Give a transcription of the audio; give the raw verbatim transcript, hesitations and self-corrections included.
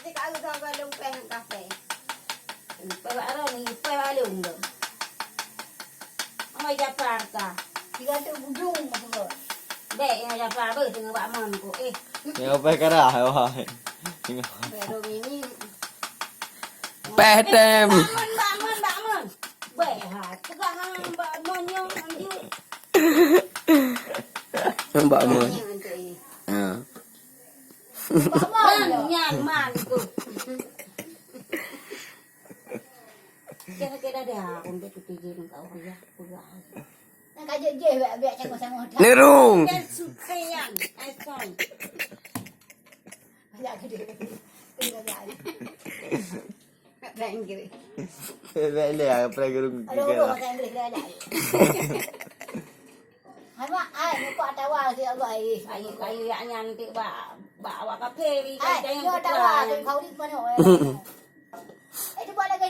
Cik, aku tahu kalau upah kafe. Upah bak Roni, upah bak Alung tu. Amai Japar ka. Tiga tu bujung maksud. Bek yang Japar beh tengok Bak Mon ku. Eh. Yang upah karah, wah. Tengok. Bek Roni ni. Peh tem. Bak Mon, Bak Mon, Bak Mon. Bek ha, tukang Bak Mon yang anjir. Bak Mon. Yang anjir. Ha. Bak Mon nyan man ku. Kira-kira dah, aku ambil tu tiga ni kau ya, aku ya. Nak kaji je, biar, biar cakap sama dah. Nerung. Dan suka yang, eh, song. Banyak gede. Kena banyak. Nak try Inggris. Bebek dia, apa lagi rung Ada tiga orang lah. Bahasa Inggris dia ada. Hai mak, ai, muka atawa si Allah ai. Kayu, kayu yak nyan nanti bak, bak awak kafe ni, ai, kayu kayu yang atawa ketua. Kayu kau di mana?